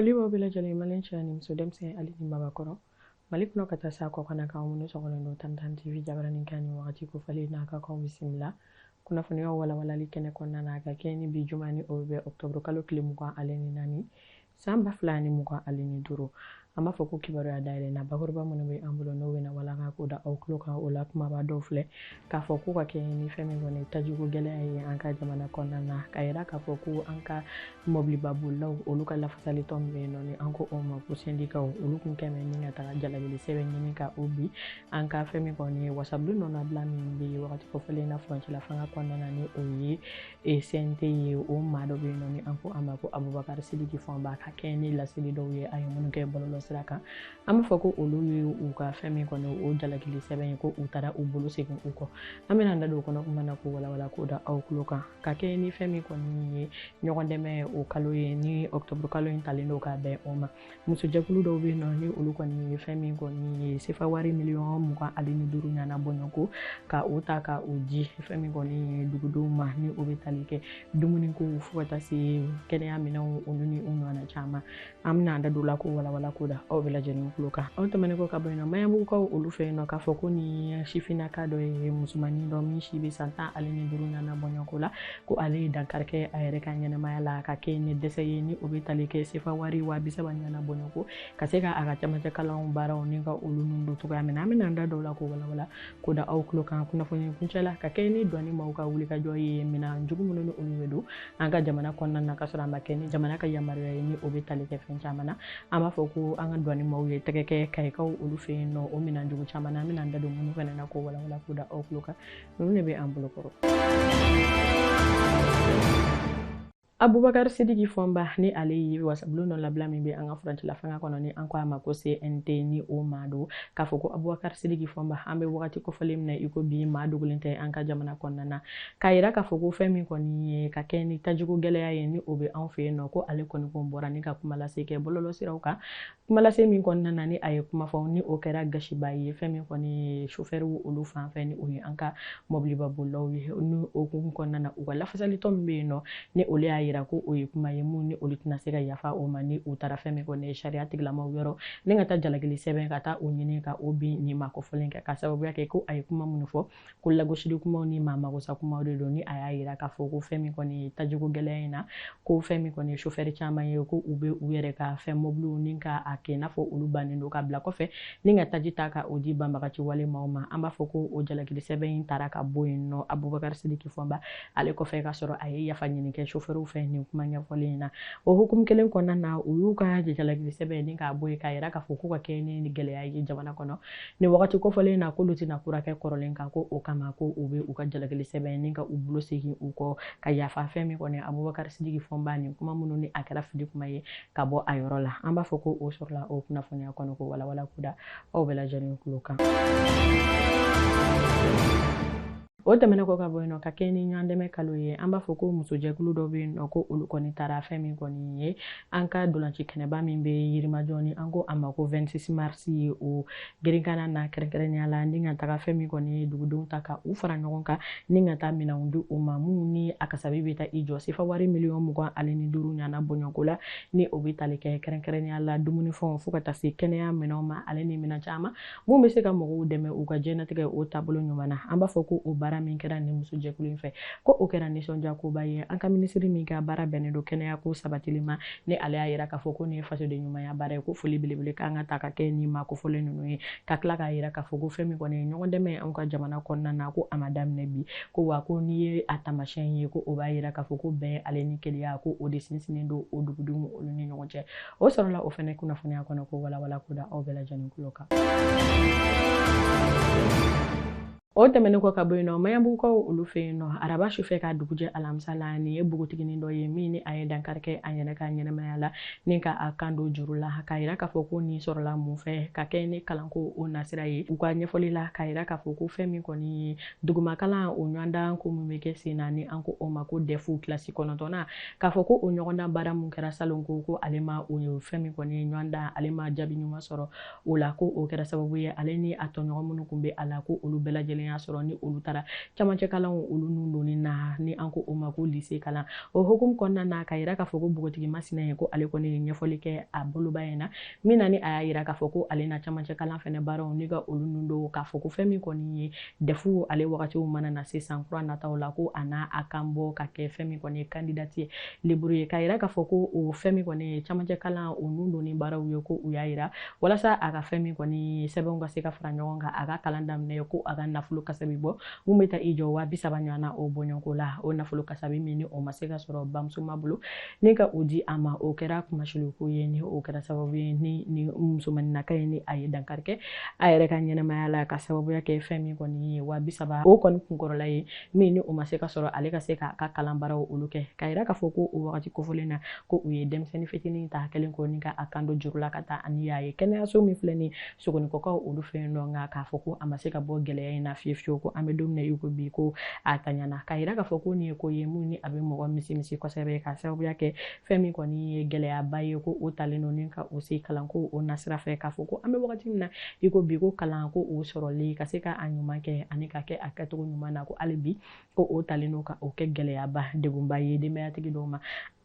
Foli b'aw bɛɛ lajɛlen, maliyɛn cɛ ani muso, denmisɛn ale ni mabakɔrɔ, Mali kɔnɔ ka taa se a kɔkan kan, minnu sɔgɔlen don Tam Tam TV jabaranin kan ni wagati kofɔlen n'a ka k'aw bisimila kunnafoniyaw walawalali kɛnɛ kɔnɔna na, ka kɛ ni bi juma ni o bɛ octobre kalo tile 24 san 2025. An b'a fɔ ko kibaruya dayɛlɛ na, bakuruba minnu bɛ an bolo n'o bɛna walaka k'o da aw tulo kan, o la kumaba dɔw filɛ k'a fɔ ko ka kɛ ni fɛn min kɔni tajiko gɛlɛya ye an ka jamana kɔnɔna na, ka yira k'a fɔ ko an ka mɔbiliba bolilaw olu ka lafasali tɔn min bɛ yen nɔ ni an ko o ma ko sendikaw, olu kun kɛmɛ ni ka taga jalakili sɛbɛn ɲini ka o bi an ka fɛn min kɔni wasabulon nɔnabila min bɛ yen wagati kofɔlen na furancɛla fanga kɔnɔna na, ni o ye CNT ye. O maa dɔ bɛ yen nɔ ni an ko a ma ko Abubakar Sidiki Fɔnba, ka kɛ ni laseli dɔw ye a ye minnu kɛ bɔlɔlɔ sira kan, an b'a fɔ ko olu ye u ka fɛn min kɔni o jalakili sɛbɛn ye, ko u taara u bolo segin u kɔ. An bɛna an da don o kɔnɔ kuma na k'o walawala k'o da aw tulo kan. Ka kɛ ni fɛn min kɔni ye ɲɔgɔn dɛmɛ o kalo ye, ni octobre kalo in talen don ka bɛn o ma, musojɛkulu dɔw bɛ yen nɔ ni olu kɔni ye fɛn min kɔni ye sefa wari miliyɔn 25 ɲana bɔɲɔgɔnko ka o ta ka o di fɛn min kɔni ye dugudenw ma, ni o bɛ tali kɛ dumuniko fo ka taa se kɛnɛya minɛnw olu ni u ɲɔgɔnna caman. An bɛna an da don o la k'o walawala k'o da aw bɛɛ lajɛlen tulo kan. Aw tɛmɛnen kɔ ka bɔ yen nɔ, Maɲanbugukaw olu fɛ yen nɔ, k'a fɔ ko ni sifinnaka dɔ ye musomanin dɔ min si bɛ san 15 ɲana bɔɲɔgɔnko la, ko ale ye dankari kɛ a yɛrɛ ka ɲɛnamaya la, ka kɛ ni dɛsɛ ye ni o bɛ tali kɛ sefa wari 30.000 ɲana bɔɲɔgɔnko, ka se ka a ka camancɛ kalanw baaraw ni ka olu nun don cogoya min na. An bɛna an da dɔw la k'o walawala k'o da aw tulo kan kunnafoni kuncɛ la. Ka kɛ ni dɔnni maaw ka wulikajɔ ye, minɛn jugu minnu ni olu bɛ don an ka jamana kɔnɔna na ka sɔrɔ a ma kɛ ni jamana ka yamaruya ye, ni o bɛ tali kɛ fɛn caman na, an b'a fɔ ko an ka dɔnni maaw ye tɛgɛ kɛ kayikaw olu fɛ yen nɔ o minɛn jugu caman na. An bɛna an da don minnu fana na k'o walawala k'o da aw tulo kan. Ninnu de bɛ an bolo kɔrɔ. Abubakar Sidiki Fɔnba, ni ale ye wasabulon dɔ labila min bɛ an ka furancɛla fanga kɔnɔ ni an ko a ma ko CNT, ni o maa don k'a fɔ ko Abubakar Sidiki Fɔnba, an bɛ wagati kofɔlen min na i ko bi, maa dogolen tɛ an ka jamana kɔnɔna na, k'a yira k'a fɔ ko fɛn min kɔni ye ka kɛ ni tajiko gɛlɛya ye ni o bɛ anw fɛ yen nɔ, ko ale kɔni kun bɔra ni ka kuma lase kɛ bɔlɔlɔsiraw kan, kumalase min kɔnɔna na ni a ye kuma fɔ ni o kɛra gasiba ye fɛn min kɔni ye sofɛriw olu fan fɛ, ni o ye an ka mɔbiliba bolilaw ye. Ni o hukumu kɔnɔna na, u ka lafasalitɔn min bɛ yen nɔ ni olu y'a yira ko o ye kuma ye mun ni olu tɛna se ka yafa o ma, ni u taara fɛn min kɔni ye sariya tigilamaw yɔrɔ ni ka taa jalakili sɛbɛn ka taa o ɲini ka o bin nin maa kofɔlen kɛ, ka sababuya kɛ ko a ye kuma minnu fɔ, ko lagosili kumaw ni maa magosa kumaw de don. Ni a y'a yira k'a fɔ ko fɛn min kɔni ye tajiko gɛlɛya in na, ko fɛn min kɔni ye sofɛri caman ye, ko u bɛ u yɛrɛ ka fɛn mobiliw ni ka a kɛ i n'a fɔ olu bannen don ka bila kɔfɛ ni ka taji ta ka o di banbagaci wale maaw ma. An b'a fɔ ko o jalakili sɛbɛn in taara ka bɔ yen nɔ Abubakar Sidiki Fɔnba ale kɔfɛ, ka sɔrɔ a ye yafa ɲini kɛ sofɛriw fɛ nin kuma ɲɛfɔlen in na. O hukumu kelen kɔnɔna na, u y'u ka jalakili sɛbɛn ni k'a bɔ yen, k'a yira k'a fɔ ko ka kɛ ni gɛlɛya ye jamana kɔnɔ nin wagati kofɔlen na, k'olu tɛna kura kɛ kɔrɔlen kan, ko o kama ko u bɛ u ka jalakili sɛbɛn ni ka u bolo segin u kɔ, ka yafa fɛn min kɔni Abubakar Sidiki Fɔnba nin kuma minnu ni a kɛra fili kuma ye ka bɔ a yɔrɔ la. An b'a fɔ ko o sɔrɔla o kunnafoniya kɔnɔ ko walawala ko da aw bɛɛ lajɛlen tulo kan. O tɛmɛnen kɔ ka bɔ yen nɔ, ka kɛ ni ɲɔgɔn dɛmɛ kalo ye, an b'a fɔ ko musojɛkulu dɔ bɛ yen nɔ ko olu kɔni taara fɛn min kɔni ye an ka dolanci kɛnɛba min bɛ Yirimajɔ ni an ko a ma ko 26 mars ye, o girinkana na kɛrɛnkɛrɛnnenya la, ni ka taga fɛn min kɔni ye dugudenw ta ka u fara ɲɔgɔn kan ni ka taa minɛnw di u ma, minnu ni a kasabi bɛ taa i jɔ sefa wari miliyɔn 25 ɲana bɔɲɔgɔnko la, ni o bɛ tali kɛ kɛrɛnkɛrɛnnenya la dumunifɛnw fo ka taa se kɛnɛya minɛnw ma, ale ni minɛn caman mun bɛ se ka mɔgɔw dɛmɛ u ka diɲɛnatigɛ o taabolo ɲuman na. An b'a fɔ ko o baara min kɛra nin musojɛkulu in fɛ, ko o kɛra nisɔndiyakoba ye. An ka minisiri min ka baara bɛnnen don kɛnɛya ko sabatili ma, ni ale y'a yira k'a fɔ ko nin ye fasoden ɲumanya baara ye, ko foli belebele kan ka ta ka kɛ nin maa kofɔlen ninnu ye, ka tila k'a yira k'a fɔ ko fɛn min kɔni ye ɲɔgɔn dɛmɛ ye anw ka jamana kɔnɔna na, ko a ma daminɛ bi, ko wa ko n'i ye a taamasiyɛn ye, ko o b'a yira k'a fɔ ko bɛn ale ni kelenya, ko o de sinsinnen don o dugudenw olu ni ɲɔgɔn cɛ. O sɔrɔla o fɛnɛ kunnafoniya kɔnɔ ko walawala ko da aw bɛɛ lajɛlen tulo kan. O tɛmɛnen kɔ ka bɔ yen nɔ, Maɲanbugukaw olu fɛ yen nɔ, araba sufɛ ka dugujɛ alamisa la, nin ye npogotiginin dɔ ye min ni a ye dankari kɛ a yɛrɛ ka ɲɛnamaya la ni ka a kan don juru la, k'a yira k'a fɔ ko nin sɔrɔla mun fɛ, ka kɛ ni kalanko o nasira ye. U ka ɲɛfɔli la, k'a yira k'a fɔ ko fɛn min kɔni ye dugumakalan o ɲɔgɔndan ko min bɛ kɛ sen na ni an ko o ma ko DEF kilasi 9na, k'a fɔ ko o ɲɔgɔndan baara mun kɛra salon, ko ale ma o ye fɛn min kɔni ye ɲɔgɔndan, ale ma jaabi ɲuman sɔrɔ o la, ko o kɛra sababu ye ale ni a tɔɲɔgɔn minnu tun bɛ a la, ko olu bɛɛ lajɛlen y'a sɔrɔ ni olu taara camancɛ kalanw olu nun donni na, ni an ko o ma ko lycée kalan. O hukumu kɔnɔna na, ka yira k'a fɔ ko npogotigi masina ye ko ale kɔni ye ɲɛfɔli kɛ a boloba in na, min na ni a y'a yira k'a fɔ ko ale na camancɛ kalan fɛnɛ baaraw ni ka olu nun don, k'a fɔ ko fɛn min kɔni ye DEF ale wagatiw mana na se san kura nataw la, ko a n'a a kan bɔ ka kɛ fɛn min kɔni ye candidate libre ye. K'a yira k'a fɔ ko o fɛn min kɔni ye camancɛ kalan o nun donni baaraw ye, ko u y'a yira walasa a ka fɛn min kɔni sɛbɛnw ka se ka fara ɲɔgɔn kan, a ka kalan daminɛ, ko a ka nafolo kasabi bɔ mun bɛ taa i jɔ 30,000 ɲɔgɔn na o bɔɲɔgɔnko la. O nafolo kasabi min ni o ma se ka sɔrɔ bamuso ma bolo ni ka o di a ma, o kɛra kumasiliko ye, ni o kɛra sababu ye ni musomaninaka ye ni a ye dankari kɛ a yɛrɛ ka ɲɛnamaya la, ka sababuya kɛ fɛn min kɔni ye 30,000 o kɔni kunkɔrɔla ye min ni o ma se ka sɔrɔ ale ka se k'a ka kalan baaraw olu kɛ. K'a yira k'a fɔ ko o wagati kofɔlen na, ko u ye denmisɛnnin fitinin ta kɛlen kɔ ni ka a kan don juru la ka taa ani y'a ye kɛnɛyaso min filɛ nin Sogonikɔkaw olu fɛ yen nɔ, nka k'a fɔ ko a ma se ka bɔ gɛlɛya in na fiyewu fiyewu, ko an bɛ don min na i ko bi ko a taɲana. K'a yira k'a fɔ ko nin ye ko ye mun ni a bɛ mɔgɔ misimisi kosɛbɛ, ka sababuya kɛ fɛn min kɔni ye gɛlɛyaba ye, ko o talen don ni ka o se kalanko o nasira fɛ. K'a fɔ ko an bɛ wagati min na i ko bi ko kalanko o sɔrɔli ka se ka a ɲuman kɛ ani ka kɛ a kɛcogo ɲuman na, ko hali bi ko o talen don ka o kɛ gɛlɛyaba degunba ye denbayatigi dɔw ma.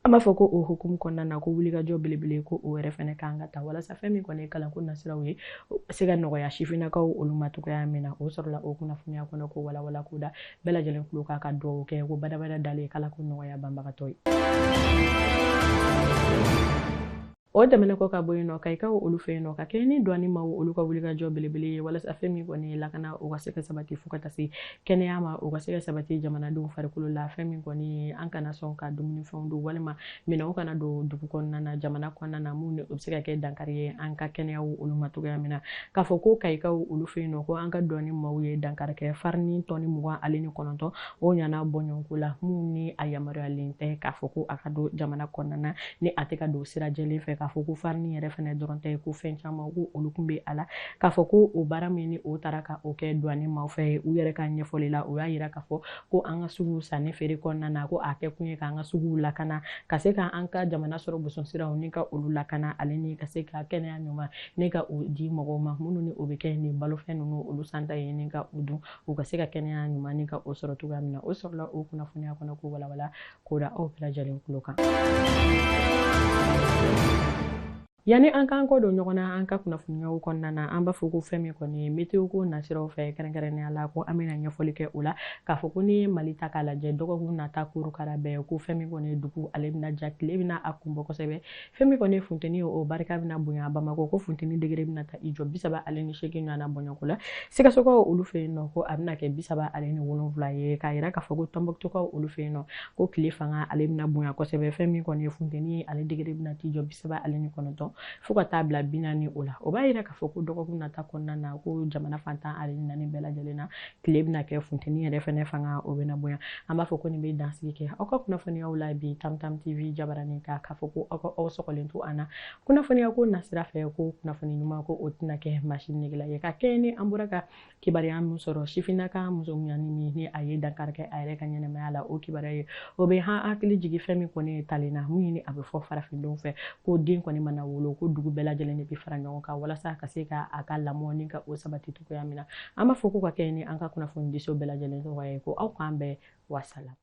An b'a fɔ ko o hukumu kɔnɔna na, ko wulikajɔ belebele ko o yɛrɛ fɛnɛ kan ka ta walasa fɛn min kɔni ye kalanko nasiraw ye se ka nɔgɔya sifinnakaw olu ma cogoya min na. O sɔrɔla o kunnafoniya kɔnɔ ko walawala ko da bɛɛ lajɛlen tulo k'a ka dugawu kɛ ko badabada dalen k'Ala ko nɔgɔya banbagatɔ ye. O tɛmɛnen kɔ ka bɔ yen nɔ, Kayikaw olu fɛ yen nɔ, ka kɛ ni douane maaw olu ka wulikajɔ belebele ye walasa fɛn min kɔni ye lakana o ka se ka sabati fo ka taa se kɛnɛya ma, o ka se ka sabati jamanadenw farikolo la. Fɛn min kɔni ye an kana sɔn ka dumunifɛnw don walima minɛnw kana don dugu kɔnɔna na, jamana kɔnɔna na, mun o bɛ se ka kɛ dankari ye an ka kɛnɛyaw olu ma cogoya min na. K'a fɔ ko Kayikaw olu fɛ yen nɔ, ko an ka douane maaw ye dankari kɛ farini tɔni 29 o ɲana bɔɲɔgɔnko la, mun ni a yamaruyalen tɛ k'a fɔ ko a ka don jamana kɔnɔna na, ni a tɛ ka don sira jɛlen fɛ. K'a fɔ ko farini yɛrɛ fɛnɛ dɔrɔn tɛ, ko fɛn caman ko olu kun bɛ a la. K'a fɔ ko o baara min ni o taara ka o kɛ douane maaw fɛ, u yɛrɛ ka ɲɛfɔli la, o y'a yira k'a fɔ ko an ka sugu sanni feere kɔnɔna na, ko a kɛ kun ye k'an ka suguw lakana, ka se ka an ka jamana sɔrɔ bosɔn siraw ni ka olu lakana, ale ni ka se ka kɛnɛya ɲuman ni ka o di mɔgɔw ma minnu ni o bɛ kɛ nin balofɛn ninnu olu santa ye ni ka u dun, u ka se ka kɛnɛya ɲuman ni ka o sɔrɔ cogoya min na. O sɔrɔla o kunnafoniya kɔnɔ ko walawala k'o da aw bɛɛ lajɛlen tulo kan. Yanni an k'an kɔ don ɲɔgɔn na an ka kunnafoniyaw kɔnɔna na, an b'a fɔ ko fɛn min kɔni ye météo ko nasiraw fɛ, kɛrɛnkɛrɛnnenya la ko an bɛna ɲɛfɔli kɛ o la. K'a fɔ ko n'i ye Mali ta k'a lajɛ, dɔgɔkun nata korokara bɛɛ, ko fɛn min kɔni ye dugu ale bɛna ja, tile bɛna a kun bɔ kosɛbɛ. Fɛn min kɔni ye funteni ye, o barika bɛna bonya. Bamakɔ, ko funteni degré bɛna taa i jɔ 38 ɲɔgɔn na bɔɲɔgɔnko la. Sikasokaw olu fɛ yen nɔ, ko a bɛna kɛ 37 ye. K'a yira k'a fɔ ko Tɔnbɔkutukaw olu fɛ yen nɔ, ko tile fanga ale bɛna bonya kosɛbɛ. Fɛn min kɔni ye funteni ye, ale degré bɛna t'i jɔ 39 fo ka taa bila 40 o la. O b'a yira k'a fɔ ko dɔgɔkun nata kɔnɔna na, ko jamana fantan ale ni naani bɛɛ lajɛlen na, tile bɛna kɛ funteni yɛrɛ fɛnɛ fanga o bɛna bonya. An b'a fɔ ko nin bɛ dansigi kɛ aw ka kunnafoniyaw la bi Tam Tam TV jabaranin kan. K'a fɔ ko aw ka aw sɔgɔlen to an na kunnafoniya ko nasira fɛ, ko kunnafoni ɲuman ko o tɛna kɛ maa si negela ye. Ka kɛ ni an bɔra ka kibaruya min sɔrɔ, sifinnaka musomannin min ni a ye dankari kɛ a yɛrɛ ka ɲɛnamaya la, o kibaruya ye o bɛ hakili jigin fɛn min kɔni ye talen na, mun ni a bɛ fɔ farafindenw fɛ ko den kɔni mana wolo, ko dugu bɛɛ lajɛlen de bɛ fara ɲɔgɔn kan walasa ka se ka a ka lamɔ ni ka o sabati cogoya min na. An b'a fɔ ko ka kɛ ni an ka kunnafonidiso bɛɛ lajɛlen tɔgɔ ye ko aw k'an bɛn, wasala.